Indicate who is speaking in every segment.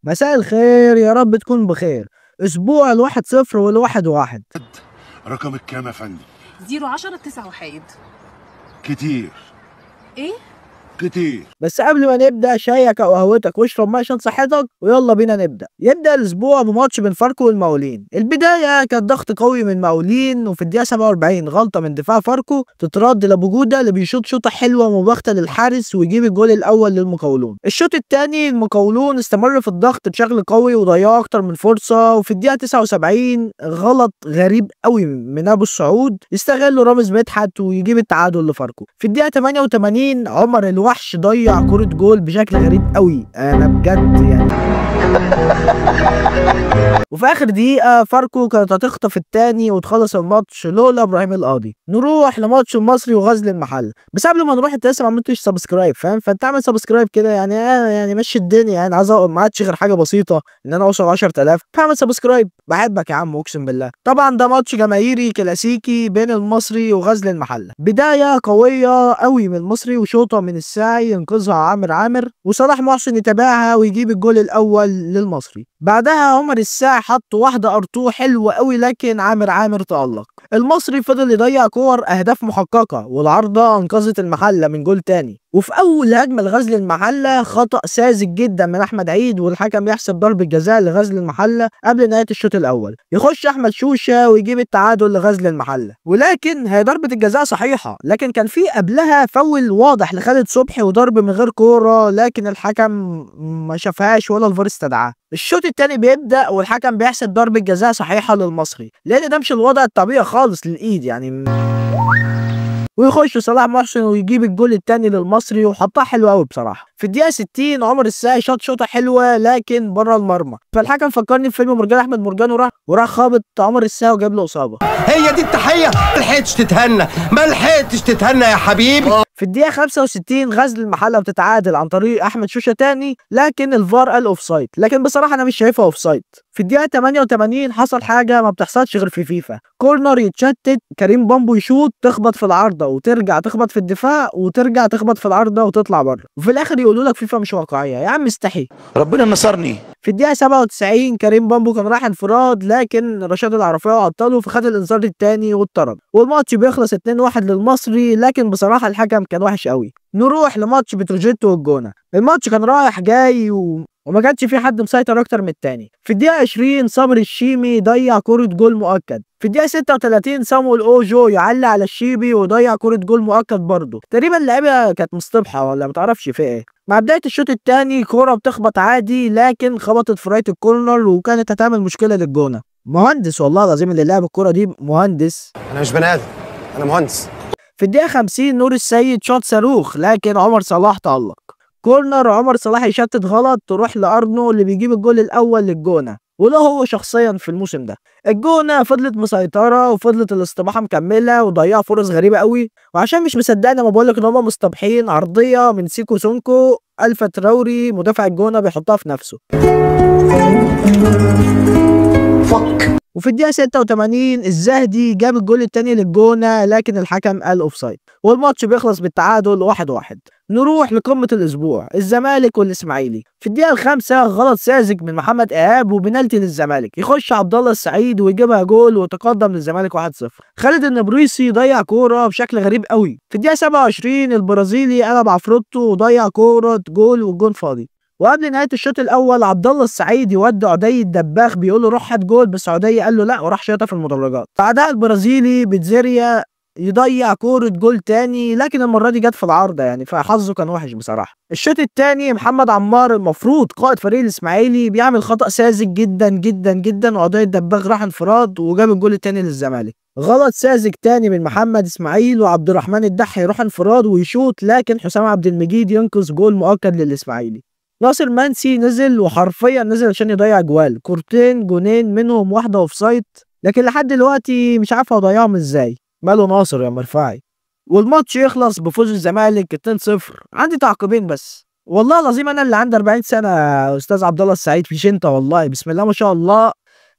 Speaker 1: مساء الخير، يا رب تكون بخير. اسبوع 1-0 وال1-1.
Speaker 2: رقمك كام يا فندم؟
Speaker 3: 010 9 وحيد.
Speaker 2: كتير.
Speaker 3: ايه؟
Speaker 2: كتير.
Speaker 1: بس قبل ما نبدا شايك او قهوتك واشرب مية عشان صحتك، ويلا بينا نبدا. يبدا الاسبوع بماتش بين فاركو والمقاولين. البداية كانت ضغط قوي من المقاولين، وفي الدقيقة 47 غلطه من دفاع فاركو تترد لابو جوده اللي بيشوط شوطه حلوة مباغته للحارس ويجيب الجول الاول للمقاولون. الشوط الثاني المقاولون استمر في الضغط بشكل قوي وضيعوا اكتر من فرصة، وفي الدقيقة 79 غلط غريب قوي من ابو السعود يستغله رامز مدحت ويجيب التعادل لفاركو. في الدقيقة 88 عمر الوحش ضيع كرة جول بشكل غريب قوي، انا بجد يعني. وفي اخر دقيقة فاركو كانت هتخطف الثاني وتخلص الماتش لولا ابراهيم القاضي. نروح لماتش المصري وغزل المحل. بس قبل ما نروح انت لسه ما عملتش subscribe، فاهم؟ فانت اعمل subscribe كده يعني، يعني مشي الدنيا يعني، عايز ما عادش غير حاجة بسيطة ان انا اوصل 10,000، فاعمل subscribe. بحبك يا عم اقسم بالله. طبعا ده ماتش جماهيري كلاسيكي بين المصري وغزل المحل. بداية قوية قوي من المصري وشوطة من الساعي ينقذها عامر عامر، وصلاح محسن يتابعها ويجيب الجول الاول للمصري. بعدها عمر الساعي حط واحدة ارتو حلوة قوي، لكن عامر عامر تألق. المصري فضل يضيع كور اهداف محققة، والعارضة انقذت المحلة من جول تاني. وفي اول هجمة لغزل المحلة خطأ ساذج جدا من احمد عيد، والحكم يحسب ضربة جزاء لغزل المحلة قبل نهاية الشوط الاول. يخش احمد شوشة ويجيب التعادل لغزل المحلة، ولكن هي ضربة الجزاء صحيحة، لكن كان في قبلها فاول واضح لخالد صبحي وضرب من غير كورة، لكن الحكم ما شافهاش ولا الفار استدعاه. الشوط الثاني بيبدأ والحكم بيحسب ضربة جزاء صحيحة للمصري، لان ده مش الوضع الطبيعي خالص للايد يعني. ويخش صلاح محسن ويجيب الجول الثاني للمصري وحطها حلوة قوي بصراحة. في الدقيقة 60 عمر الساعي شاط شوطه حلوة لكن بره المرمى، فالحكم فكرني في فيلم مرجان احمد مرجان، وراح خابط عمر الساعي وجاب له اصابه.
Speaker 4: هي دي التحية، ما لحقتش تتهنى، ما لحقتش تتهنى يا حبيبي.
Speaker 1: في الدقيقة 65 غزل المحلة بتتعادل عن طريق احمد شوشه تاني، لكن الفار قال offside، لكن بصراحة انا مش شايفها offside. في الدقيقة 88 حصل حاجة ما بتحصلش غير في فيفا، corner يتشتت، كريم بامبو يشوط تخبط في العارضة وترجع تخبط في الدفاع وترجع تخبط في العارضة وتطلع بره، وفي الاخر يقولوا لك فيفا مش واقعية. يا عم استحي،
Speaker 5: ربنا نصرني.
Speaker 1: في الدقيقة 97 كريم بامبو كان راح انفراد، لكن رشاد العرفاوي عطله فخد الانذار الثاني واتطرد، والماتش بيخلص 2-1 للمصري، لكن بصراحة الحكم كان وحش قوي. نروح لماتش بتروجيت والجونه. الماتش كان رايح جاي وما كانش في حد مسيطر اكتر من التاني. في الدقيقة 20 صبري الشيمي ضيع كرة جول مؤكد. في الدقيقة 36 صامويل اوجو يعلي على الشيبي وضيع كرة جول مؤكد برضه. تقريبا اللعيبة كانت مصطبحه ولا ما تعرفش في ايه. مع بداية الشوط الثاني كرة بتخبط عادي، لكن خبطت في رايه ال corner وكانت هتعمل مشكلة للجونه. مهندس والله العظيم اللي لعب الكرة دي مهندس.
Speaker 6: انا مش بني ادم، انا مهندس.
Speaker 1: في الدقيقة 50 نور السيد شاط صاروخ، لكن عمر صلاح تألق. corner عمر صلاح يشتت غلط تروح لأرنو اللي بيجيب الجول الأول للجونة، وده هو شخصيا في الموسم ده. الجونة فضلت مسيطرة وفضلت الاستباحة مكملة وضيعوا فرص غريبة قوي. وعشان مش مصدقني ما بقولك ان هما مصطبحين، عرضية من سيكو سونكو ألفا تراوري مدافع الجونة بيحطها في نفسه.
Speaker 4: فك.
Speaker 1: وفي الدقيقة 86 الزهدي جاب الجول الثاني للجونة، لكن الحكم قال offside، والماتش بيخلص بالتعادل 1-1. نروح لقمة الأسبوع، الزمالك والإسماعيلي. في الدقيقة 5 غلط ساذج من محمد إيهاب وبنالتي للزمالك، يخش عبد الله السعيد ويجيبها جول وتقدم للزمالك 1-0. خالد النبريسي ضيع كورة بشكل غريب قوي. في الدقيقة 27 البرازيلي قلب عفروتو وضيع كورة جول والجون فاضي. وقبل نهاية الشوط الاول عبد الله السعيد يودي عدي الدباغ بيقول له روح هات جول، بس عدي قال له لا وراح شاطها في المدرجات. بعدها البرازيلي بيتزيريا يضيع كورة جول تاني، لكن المرة دي جت في العارضة يعني، فحظه كان وحش بصراحة. الشوط التاني محمد عمار المفروض قائد فريق الاسماعيلي بيعمل خطأ ساذج جدا جدا جدا، وعدي الدباغ راح انفراد وجاب الجول التاني للزمالك. غلط ساذج تاني من محمد اسماعيل، وعبد الرحمن الدحي يروح انفراد ويشوط، لكن حسام عبد المجيد ينقذ جول مؤكد للاسماعيلي. ناصر منسي نزل وحرفيا نزل عشان يضيع جوال، كورتين جونين منهم واحدة offside، لكن لحد دلوقتي مش عارف هو ازاي. ماله ناصر يا مرفعي. والماتش يخلص بفوز الزمالك 2-0. عندي تعقيبين بس، والله العظيم انا اللي عندي 40 سنة يا استاذ عبد الله السعيد مش انت، والله بسم الله ما شاء الله.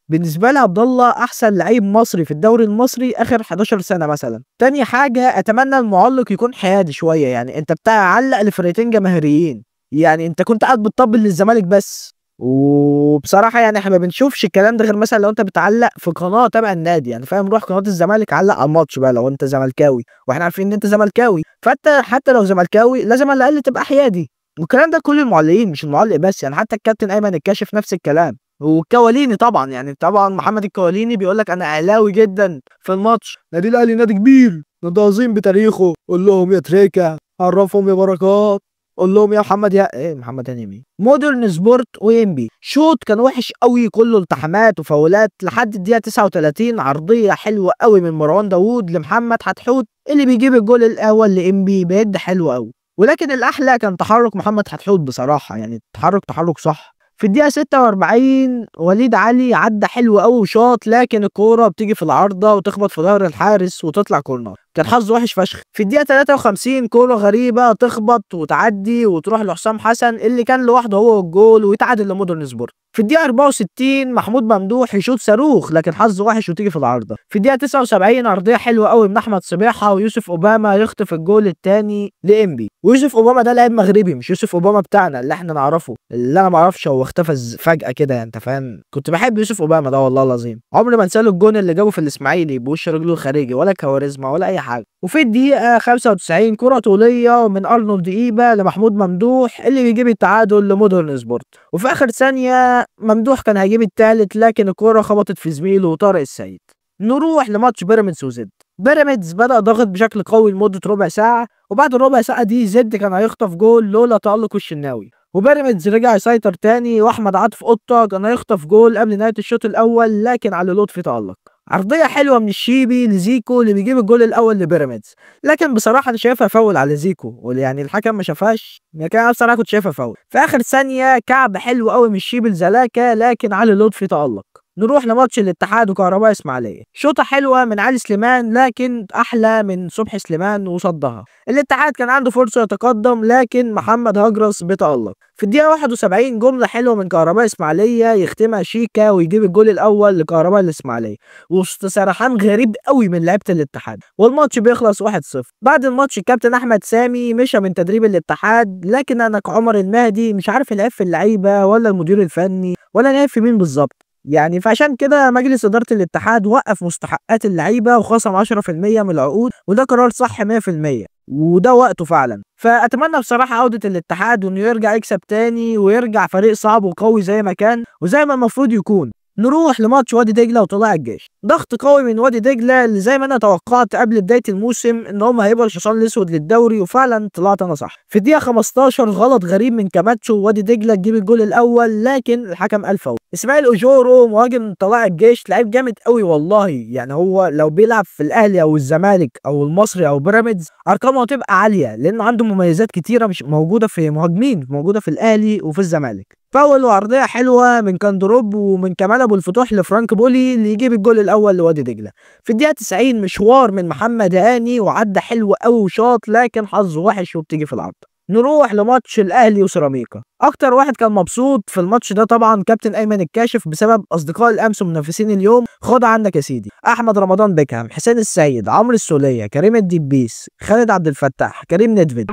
Speaker 1: بالنسبة لي عبد الله احسن لعيب مصري في الدوري المصري اخر 11 سنة مثلا. تاني حاجة، اتمنى المعلق يكون حيادي شوية، يعني انت بتاع علق لفرقتين جماهيريين، يعني انت كنت قاعد بتطبل للزمالك بس. وبصراحة يعني احنا ما بنشوفش الكلام ده غير مثلا لو انت بتعلق في قناة تبع النادي، يعني فاهم، روح قناة الزمالك علق على الماتش بقى لو انت زملكاوي، واحنا عارفين ان انت زملكاوي، فانت حتى لو زملكاوي لازم على الاقل تبقى حيادي. والكلام ده كل المعلقين مش المعلق بس، يعني حتى الكابتن ايمن الكاشف نفس الكلام، والكواليني طبعا، يعني طبعا محمد الكواليني بيقول لك انا اهلاوي جدا في الماتش، نادي الاهلي نادي كبير، نادي عظيم بتاريخه، قول لهم يا تريكا، عرفهم يا بركات، قول لهم يا محمد يا ايه محمد هاني مين. مودرن سبورت وانبي، شوط كان وحش قوي كله التحامات وفاولات لحد الدقيقة 39، عرضية حلوة قوي من مروان داوود لمحمد حتحوت اللي بيجيب الجول الاول لانبي بيد حلو قوي. ولكن الاحلى كان تحرك محمد حتحوت بصراحة، يعني تحرك صح. في الدقيقة 46 وليد علي عدى حلو قوي وشاط، لكن الكورة بتيجي في العارضة وتخبط في ظهر الحارس وتطلع كورنر، كان حظه وحش فشخ. في الدقيقة 53 كورة غريبة تخبط وتعدي وتروح لحسام حسن اللي كان لوحده هو والجول ويتعادل لمودرن سبورت. في الدقيقة 64 محمود ممدوح يشوط صاروخ لكن حظه وحش وتيجي في العارضة. في الدقيقة 79 عرضية حلوة قوي من أحمد صبيحة ويوسف أوباما يخطف الجول الثاني لإنبي. ويوسف أوباما ده لاعب مغربي مش يوسف أوباما بتاعنا اللي احنا نعرفه، اللي أنا معرفش هو اختفى فجأة كده، انت فاهم. كنت بحب يوسف أوباما ده والله العظيم، عمري ما انسى له الجون اللي جابه في الإسماعيلي بوش رجله الخارجي، ولا كواريزما ولا أي حاجة. وفي الدقيقة 95 كرة طولية من أرنولد إيبا لمحمود ممدوح اللي بيجيب التعادل لمودرن سبورت. وفي آخر ثانية ممدوح كان هيجيب الثالث لكن الكرة خبطت في زميله طارق السيد. نروح لماتش بيراميدز وزد. بيراميدز بدأ ضغط بشكل قوي لمدة ربع ساعة، وبعد الربع ساعة دي زد كان هيخطف جول لولا تألق الشناوي، وبيراميدز رجع يسيطر تاني، واحمد عاطف قطة كان هيخطف جول قبل نهاية الشوط الأول لكن علي لطفي تألق. عرضية حلوة من الشيبي لزيكو اللي بيجيب الجول الأول لبيراميدز، لكن بصراحة أنا شايفها فاول على زيكو، يعني الحكم ما شافهاش، لكن أنا بصراحة كنت شايفها فاول. في آخر ثانية كعب حلو قوي من الشيبي لزلاكا لكن علي لطفي تألق. نروح لماتش الاتحاد وكهرباء اسماعيليه، شوطه حلوة من علي سليمان لكن احلى من صبحي سليمان وصدها. الاتحاد كان عنده فرصة يتقدم لكن محمد هجرس بيتألق. في الدقيقة 71 جملة حلوة من كهرباء اسماعيليه يختمها شيكا ويجيب الجول الاول لكهرباء الاسماعيلية وسط سرحان غريب قوي من لعيبة الاتحاد، والماتش بيخلص 1-0. بعد الماتش الكابتن احمد سامي مشى من تدريب الاتحاد، لكن انا كعمر المهدي مش عارف العيب في اللعيبة ولا المدير الفني ولا العيب في مين بالظبط، يعني فعشان كده مجلس إدارة الاتحاد وقف مستحقات اللعيبة وخصم 10% من العقود، وده قرار صح 100% وده وقته فعلا. فأتمنى بصراحة عودة الاتحاد وإنه يرجع يكسب تاني ويرجع فريق صعب وقوي زي ما كان وزي ما المفروض يكون. نروح لماتش وادي دجلة وطلائع الجيش. ضغط قوي من وادي دجلة اللي زي ما انا توقعت قبل بداية الموسم ان هم هيبقوا الحصان الاسود للدوري، وفعلا طلعت انا صح. في الدقيقة 15 غلط غريب من كاماتشو، وادي دجلة تجيب الجول الاول لكن الحكم قال فاول. اسماعيل اوجورو مهاجم طلائع الجيش لعيب جامد قوي والله، يعني هو لو بيلعب في الاهلي او الزمالك او المصري او بيراميدز ارقامه هتبقى عالية، لانه عنده مميزات كتيرة مش موجودة في مهاجمين موجودة في الاهلي وفي الزمالك. فاول وعرضيه حلوة من كاندروب ومن كمال ابو الفتوح لفرانك بولي اللي يجيب الجول الاول لوادي دجله. في الدقيقة 90 مشوار من محمد هاني وعدى حلو قوي وشاط لكن حظه وحش وبتيجي في العرض. نروح لماتش الاهلي وسيراميكا. اكتر واحد كان مبسوط في الماتش ده طبعا كابتن ايمن الكاشف بسبب اصدقاء الامس ومنافسين اليوم. خد عندك يا سيدي: احمد رمضان بيكهام، حسين السيد، عمرو السوليه، كريم الدبيس، خالد عبد الفتاح، كريم ندفد.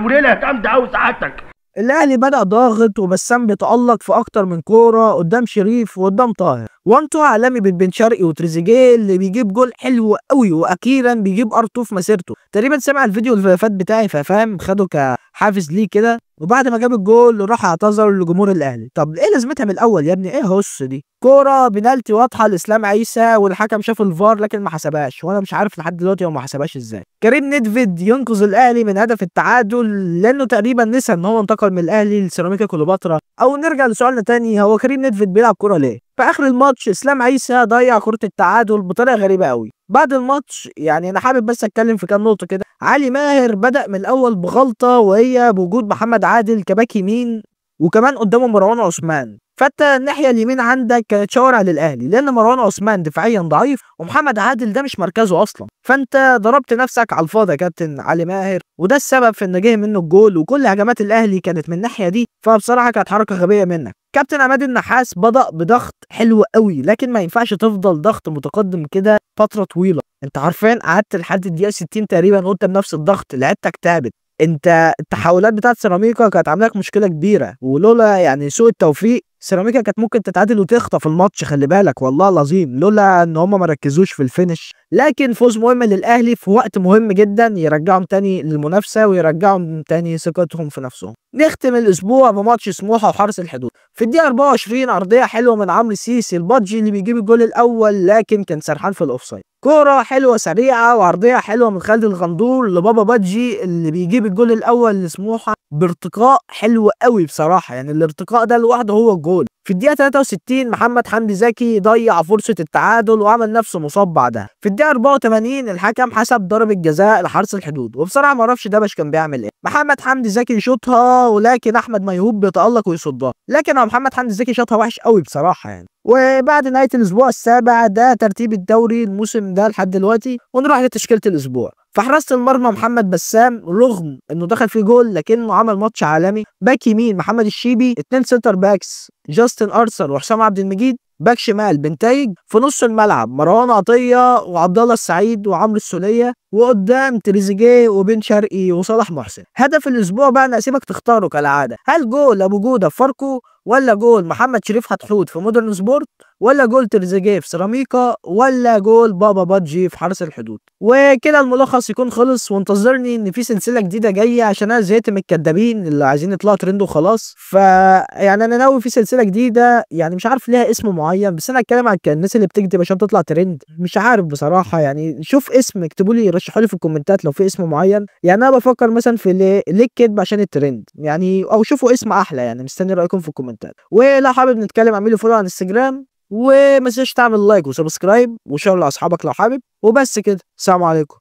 Speaker 1: الاهلي بدأ ضاغط وبسام بيتألق في اكتر من كورة قدام شريف وقدام طاهر، one two عالمي بين بن شرقي وتريزيجيه اللي بيجيب جول حلو قوي، واخيرا بيجيب ار2 في مسيرته. تقريبا سمع الفيديو اللي فات بتاعي ففاهم خده كحافز ليه كده، وبعد ما جاب الجول راح اعتذر لجمهور الاهلي. طب ايه لازمتها من الاول يا ابني؟ ايه هص دي؟ كورة بنالتي واضحة لاسلام عيسى والحكم شاف الفار لكن ما حسبهاش، وانا مش عارف لحد دلوقتي هو ما حسبهاش ازاي. كريم ندفد ينقذ الاهلي من هدف التعادل لانه تقريبا نسى ان هو انتقل من الاهلي لسيراميكا كليوباترا. او نرجع لسؤالنا تاني، هو كريم ندفد بيلعب كورة ليه؟ في اخر الماتش اسلام عيسى ضيع كرة التعادل بطريقة غريبة قوي. بعد الماتش يعني انا حابب بس اتكلم في كام نقطة كده. علي ماهر بدأ من الاول بغلطه، وهي بوجود محمد عادل كباك يمين وكمان قدامه مروان عثمان، فانت الناحية اليمين عندك كانت شوارع للاهلي لان مروان عثمان دفاعيا ضعيف ومحمد عادل ده مش مركزه اصلا، فانت ضربت نفسك على الفاضي يا كابتن علي ماهر، وده السبب في ان جه منه الجول، وكل هجمات الاهلي كانت من الناحية دي، فبصراحة كانت حركة غبية منك. كابتن عماد النحاس بدأ بضغط حلو قوي، لكن ما ينفعش تفضل ضغط متقدم كده فترة طويلة. انت عارفين قعدت لحد الدقيقة 60 تقريبا وانت بنفس الضغط، لعبتك تعبت. انت التحولات بتاعت سيراميكا كانت عامله لك مشكلة كبيرة، ولولا يعني سوء التوفيق سيراميكا كانت ممكن تتعادل وتخطف الماتش، خلي بالك والله العظيم، لولا ان هم ما ركزوش في ال finish. لكن فوز مهم للاهلي في وقت مهم جدا، يرجعهم تاني للمنافسة ويرجعهم تاني ثقتهم في نفسهم. نختم الاسبوع بماتش سموحه وحرس الحدود. في الدقيقة 24 عرضية حلوة من عمرو سيسي البادجي اللي بيجيب الجول الاول، لكن كان سرحان في ال offside. كورة حلوة سريعة وعرضيه حلوة من خالد الغندور لبابا بادجي اللي بيجيب الجول الاول لسموحه بارتقاء حلو قوي بصراحة، يعني الارتقاء ده لوحده هو الجول. في الدقيقة 63 محمد حمدي زكي ضيع فرصة التعادل وعمل نفسه مصاب بعدها. في الدقيقة 84 الحكم حسب ضربه جزاء لحرس الحدود، وبصراحة ما اعرفش دبش كان بيعمل ايه. محمد حمدي زكي يشوطها ولكن احمد ميهوب بيتالق ويصدها، لكن هو محمد حمدي زكي شاطها وحش قوي بصراحة يعني. وبعد نهاية الاسبوع السابع ده ترتيب الدوري الموسم ده لحد دلوقتي، ونروح لتشكيله الاسبوع. في حراسة المرمى محمد بسام، رغم انه دخل فيه جول لكنه عمل ماتش عالمي. باك يمين محمد الشيبي، 2 center backs جاستن ارثر وحسام عبد المجيد، باك شمال بنتايج، في نص الملعب مروان عطية وعبد الله السعيد وعمرو السوليه، وقدام تريزيجيه وبن شرقي وصلاح محسن. هدف الاسبوع بقى انا اسيبك تختاره كالعادة، هل جول ابو جوده في فاركو، ولا جول محمد شريف حتحوت في مودرن سبورت، ولا جول تريزيجيه في سيراميكا، ولا جول بابا بادجي في حرس الحدود؟ وكده الملخص يكون خلص، وانتظرني ان في سلسلة جديدة جاية عشان انا زهقت من الكدابين اللي عايزين يطلعوا ترند وخلاص. فيعني انا ناوي في سلسلة جديدة، يعني مش عارف ليها اسم معين، بس انا هتكلم عن الناس اللي بتكذب عشان تطلع ترند، مش عارف بصراحة. يعني شوف اسم، اكتبوا لي، رشحوا لي في الكومنتات لو في اسم معين. يعني انا بفكر مثلا في ليه الكذب عشان الترند يعني، او شوفوا اسم احلى. يعني مستني رايكم في الكومنتات، ولو حابب نتكلم اعملوا follow على انستجرام، وما تنساش تعمل like و subscribe و share لاصحابك لو حابب. وبس كده، السلام عليكم.